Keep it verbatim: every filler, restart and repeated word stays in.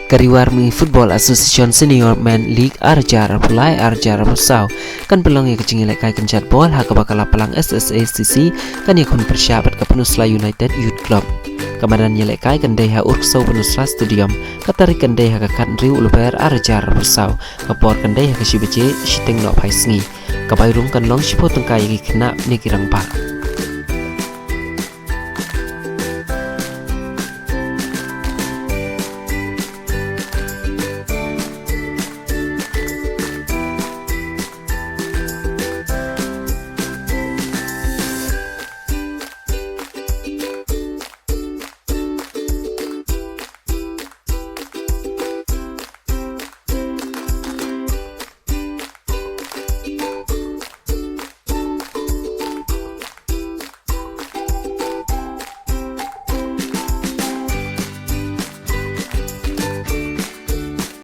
Ka Ri War Mihngi Football Association Senior Men League ar hajar arphew lai ar hajar arphew saw kan pynlong ïa ka jingïalehkai kynjat ball ha kaba ka Laplang S S A C C kan ïakhun pyrshah bad ka Pynursla United Youth Club. Ka madan ïalehkai kan dei ha Urksew Pynursla Stadium, ka tarik kan dei ha ka khathynriew u Lber ar hajar arphew saw, ka por kan dei ha ka shi baje shiteng nohphai sngi. Ka bai rung kan long shiphew tyngka ïa ki khynnah ne ki rangbah.